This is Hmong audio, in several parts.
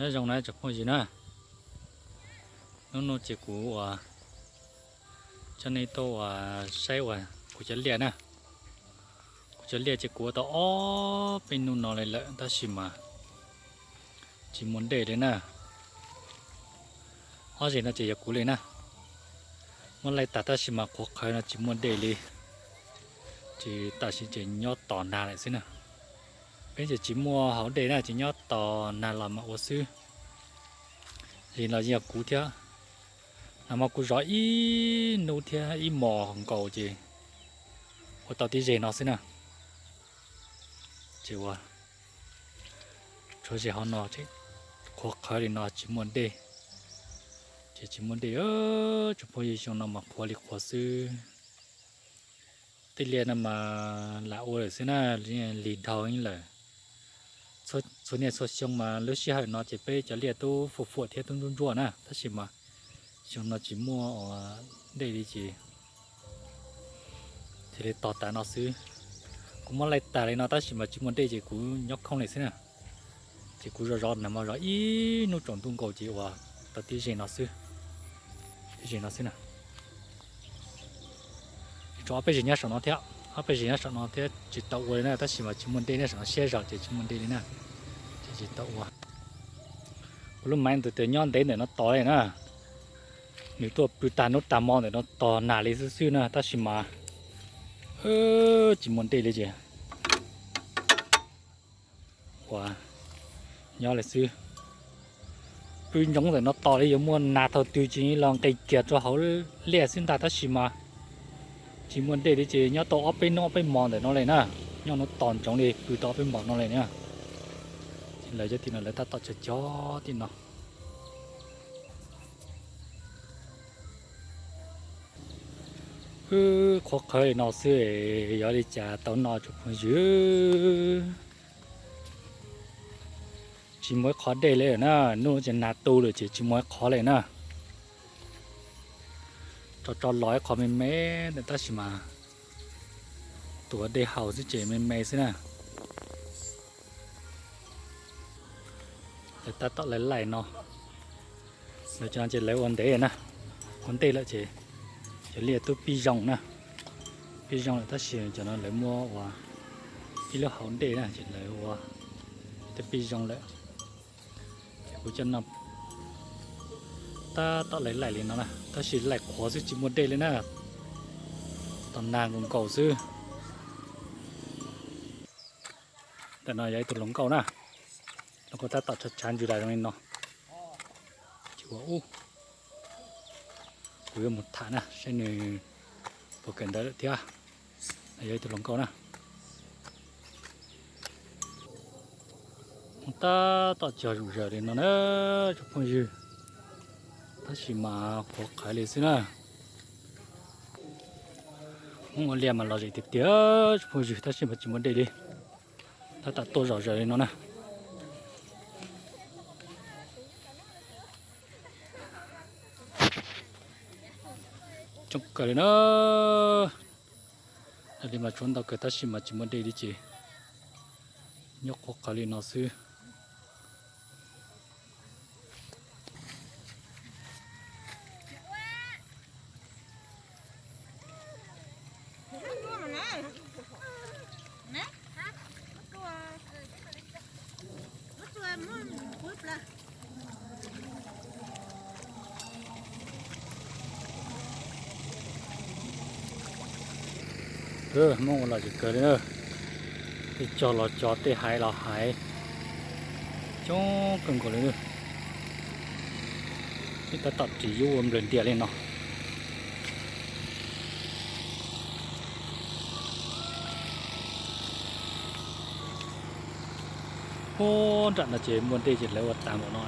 Nyob zoo na tsoom phooj ywg na, hnub no ces kuv ua coj nej tuaj ua saib ua kuv cov liaj na. Kuv cov liaj ces kuv ua tau ob peb hnub no li lawm tab sis mas tsis muaj dej li na. Ob zeg no ces yog kuv li na, muab laij tas tab sis mas qhuav qhawv no tsis muaj dej li, ces tam sim ces nyob tos nag lawm xwb na. Peb ces tsis muaj hauv dej na, ces nyob tos nag los mas ua xwb. Zeg los yog kuv thiab, nag hmo kuv zov ib hnub thiab ib hmos nkaus ces ua tau tib zeg no xwb na. Ces ua tshuav zeg hauv no, qhuav qhawv li no tsis muaj dej, ces tsis muaj dej. Tsoom phooj ywg, xyoo no mas qhuav li qhuav xwb. Tej liaj no mas lam ua lawm xwb na, lig dhau lawm. Txhua niaj txhua xyoo mas lub sij hawm no ces peb cov liaj tub fuam fuam thiab tub ntsuab ntsuab na, tab sis mas xyoo no tsis muaj dej li ces thiaj li tos tas no xwb. Kuv muab laij tas li no tab sis mas tsis muaj dej ces kuv nyob khooj li xwb na. Ces kuv zov zov nag hmo zov ib hnub tsaus ntuj nkaus ces ua tau tib zeg no xwb, tib zeg no xwb na. Tso ob peb zeg nyob saum no thiab, ob peb zeg nyob saum no thiab tsis tau ua li na, tab sis mas tsis muaj dej na, saum no siab zog ces tsis muaj dej li na, ces tsis tau ua. Kuv lub maiv ntawd tias nyob ntev ntawm no tos li na, nws tuaj pw tag hnub tag hmo ntawm no tos nag li xwb xwb na, tab sis mas tsis muaj dej li ces ua nyob li xwb. Pw ntsoov ntawm no tos li yuav muaj nag thaum twg ces los nqis kiag rau hauv liaj xwb ntag, tab sis mas tsis muaj dej li ces nyob tau ob peb hnub ob peb hmos ntawm no li na. Nyob no tos ntsoov li pw tau ob peb hmos no li na. Lawv cov tim no lawv tab tom cog cog tim no. Wb qhuav qhawv li no xwb, yog li cas tau noj tsoom phooj ywg. Tsis muaj ib qho dej li na, hnub ces nag tu lawm ces tsis muaj ib qho li na. Tso tso los ib qho me me ntawm tab sis mas tuav dej haus xwb ces me me xwb na. Lawv tab tom laij laij no, lawv cov no ces lawv ua ntev na, ua ntej lawm ces cov liaj twb pib zoo na, pib zoo lawm tab sis cov no lawv muab ua ib lub hauv ntej na ces lawv ua twb pib zoo lawm. Ces kuv coj no tab tom laij laij li no na, tab sis laij qhuav xwb tsis muaj dej li na, tos nag nkaus nkaus xwb. Ntawm no yog ib tug hluas nkauj na, hluas nkauj tab tom tshav tshav ntsws lais zoo li no. Ces ua ub, kuv yuav mus tham na saib nws puas kawm ntawv lawm thiab. Yog ib tug hluas nkauj na, tab tom cog zom zaws li no na tsoom phooj ywg, tab sis mas qhuav qhawv li xwb na. Hmoob ua liaj mas lom zem tiag tiag tsoom phooj ywg, tab sis mas tsis muaj dej li, tab tom tuaj zom zaws li no na. Coob kawg li na. Li mas tshuav ntau kawg tab sis mas tsis muaj dej li ces nyob qhuav qhawv li no xwb. Hmoob ua lom zem kawg li na, tej cog los cog, tej hais los hais, coob kawg nkaus li. Ib tab tom ris yub ua nplawg ntias li no. Ub, nram no ces muaj dej ces lawv ua tas npaum no.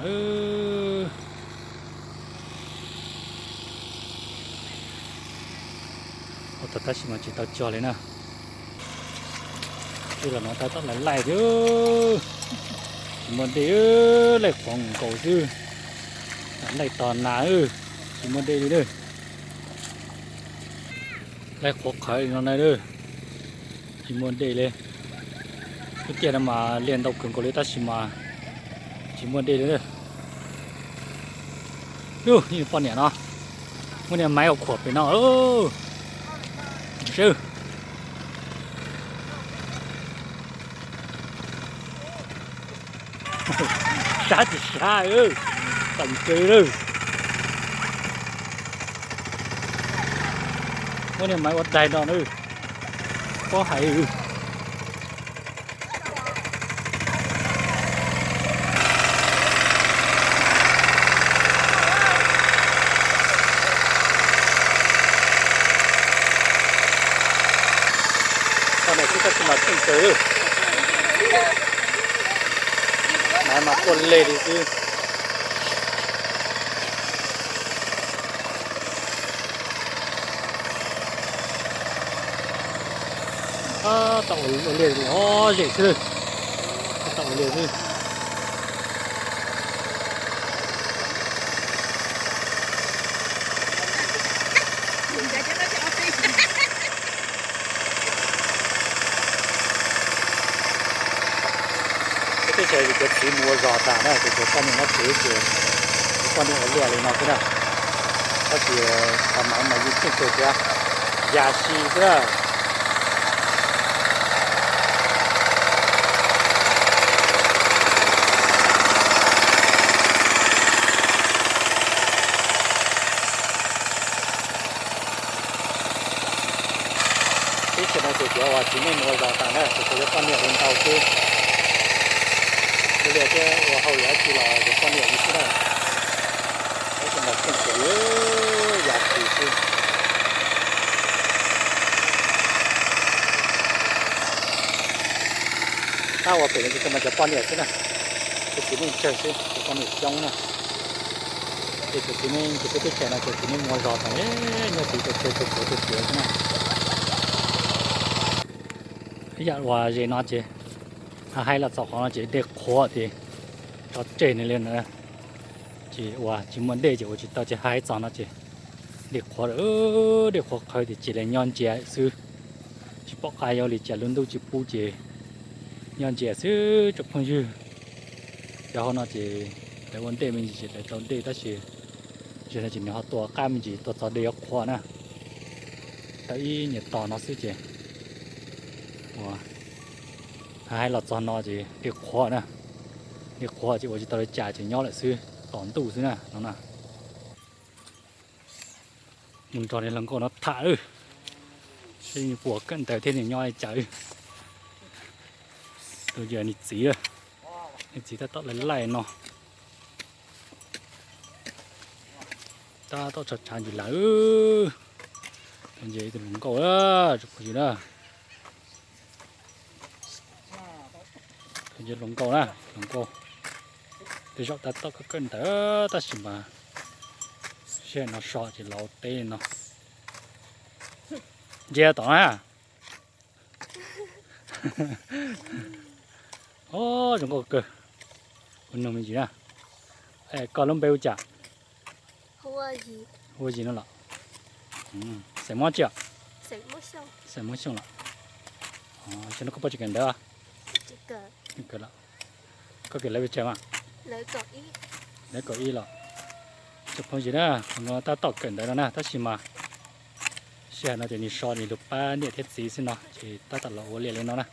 Ua tau tab sis mas tsis tau cog li na. Tej los no tab tom laij laij thiab, tsis muaj dej, laij qhuav nkaus xwb. Laij tos nag, tsis muaj dej li na. Laij qhuav qhawv li no na, tsis muaj dej li. Lub caij no mas liaj ntau kawg nkaus li tab sis mas tsis muaj dej li na. Poj niam no, muab niag maiv ua khuam pem no. Sab, sab tsis sab, tawm kev lawm. Muab niag maiv ua daig no na, pob hais. Tau niam xwb tab sis mas tseej kawg, maiv mas quaj leg li xwb. Tau ua liaj os, zem xwb, tau ua liaj xwb. Peb teb chaws cov txiv mus ua zos tas na, ces cov poj niam nyob tsev ces cov poj niam ua liaj li no xwb na. Tab sis cov maiv mas yeej tseej kawg thiab, ya si xwb na. Teb chaws no ces cov uas txiv neej mus ua zos tas na, ces cov poj niam ua ntau xwb. Ua liaj thiab ua hauj lwm dab tsi los cov poj niam li xwb na. Tab sis mas tseej kawg li, ya si xwb. Tab ua pem no ces mas cov poj niam xwb na, cov txiv neej tsawg xwb, cov poj niam coob na. Ces cov txiv neej ces peb teb chaws no cov txiv neej mus ua zos tas, nyob tsev tso tseg tso tseg tso tseg xwb na. Ib yam uas zem no ces hais los txog qhov no ces dej qhuav ces tso tseg nws li na. Ces uas tsis muaj dej ces ua tsis tau, ces hais txog no ces dej qhuav, dej qhuav qhawv ces cia li nyob ntsia xwb. Tsis pom qab yuav li cas, lub ntuj tsis pub ces nyob ntsia xwb tsoom phooj ywg. Cov hauv no ces lawv ua ntej me ntsis ces lawv tau dej tab sis zaum no ces nws ho tua qab me ntsis, tua txog dej yuav qhuav na. Tau ib nyuag tos no xwb ces uas hais los txog no ces dej qhuav na. Dej qhuav ces ua tsis tau li cas ces nyob lawm xwb, tos ntuj xwb na no na. Mus nrog niag hluas nkauj no tham lawm, seb nws puas kawm ntawv thiab nws nyob li cas. Tus yawg nws txiv, nws txiv tab tom laij laij no. Tab tom tshav tshav ntsis lawm. Tus yawg tus hluas nkauj, tsoom phooj ywg na. Tus yawg hluas nkauj na, hluas nkauj. Tej zaum tab tom kawm kawm ntawv tab sis mas sij hawm no so ces los ua teb no. Ntsia tom na. Os, zoo nkauj kawg. Kuv nug me ntsis na. Koj lub npe hu cas? Hu ua Yis no los? Xeem Hmoob tsi? Xeem Hmoob Xyooj los? Xyoo no koj puas tseem kawm ntawv? Koj kawm lawv pes tsawg mas? Lawv kaum ib los? Tsoom phooj ywg na, tab tom kawm ntawv no na tab sis mas sij hawm no ces nws so nws lug pab niam thiab txiv xwb no ces tab tom los ua liaj li no na.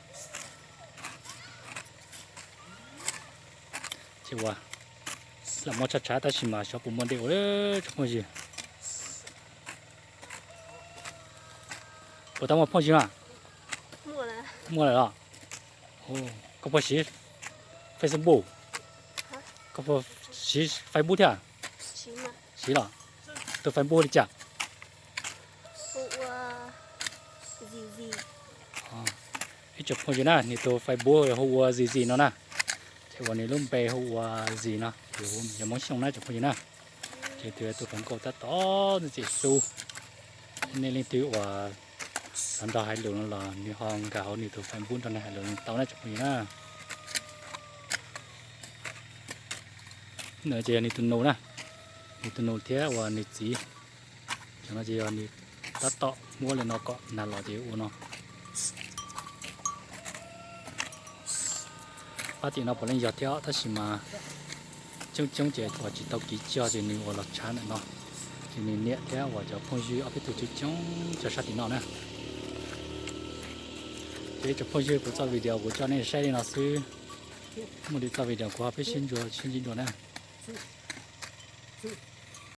Ces ua lam muaj tshav tshav tab sis mas xyov puas muaj dej ua, tsoom phooj ywg. Puas tau muaj phooj ywg na? Muaj lawm los? Koj puas siv Facebook? Koj puas siv Facebook thiab? Siv los? Tus Facebook li cas? Ib tsoom phooj ywg na, nws tus Facebook hu ua Zis Zis no na. Ces uas nws lub npe hu ua Zis no, yog Hmoob Xyooj na tsoom phooj ywg na. Ces tus tus hluas nkauj tab tom ntxim hlub. Nej leej twg uas xav nrog hais lus no los nws ho nkag hauv nws tus Facebook nrog nws hais lus tau na tsoom phooj ywg na. Ntawd ces yog nws tus nus na, nws tus nus thiab uas nws txiv. Cov no ces yog nws tab tom muab li no kom nag los ces ua no. Pab tim no puav leej yog thiab tab sis mas tsis Coob coob ces uas tsis tau kiv cog ces nws uas los tshav ntawm no. Ces nws niam thiab uas cov phooj ywg ob peb tug coob coob cog sab tim no na. Ces tsoom phooj ywg, kuv txoj video kuv coj nej saib li no xwb. Muaj li txoj video kuv ho peb sib ntsib dua na.